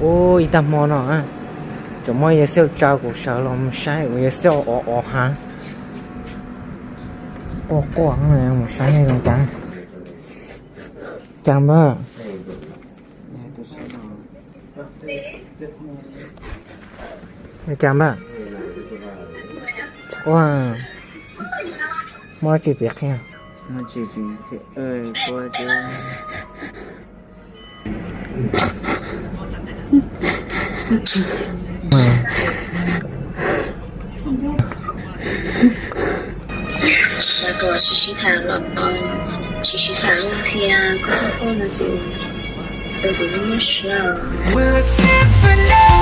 Ib tag hmo no, tseem muab Yawg Xauj tsa kuv sawv los mus saib kuv Yawg Xauj ov ov hav. Quaj quaj, mus saib zoo cas. Cas npawg? Cas npawg? Txhob quaj, muaj dab tsi piav qhia. Sawv daws sib sib tham los, sib sib tham thiab, koj koj no ces, kuv muab siab.